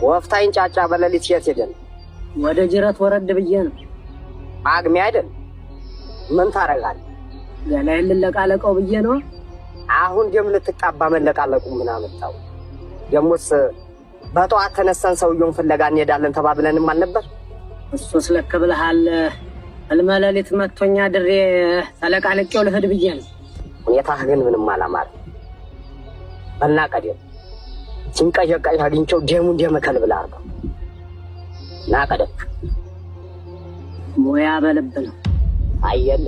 ወፍታይን ጫጫ በሌሊት የት ሄደን? ወደ ጅረት ወረድ ብዬ ነው። ጳጉሜ አይደል? ምን ታረጋለህ? ገላዬን ልለቃለቀው ብዬ ነው። አሁን ደም ልትቃባ መለቃለቁ ምን አመጣው? ደሞስ በጠዋት ተነሳን ሰውየውን ፍለጋ እንሄዳለን ተባብለንም አልነበር? እሱስ ልክ ብለሃል። ህልመ ሌሊት መቶኛ ድሬ ተለቃልቄው ልሂድ ብዬ ነው። ሁኔታህ ግን ምንም አላማረም። በልና ቀደም ሲንቀዠቀዥ አግኝቼው ደሙን ደመ ከልብ ላድርገው። ና ቀደም። ሙያ በልብ ነው። አየለ።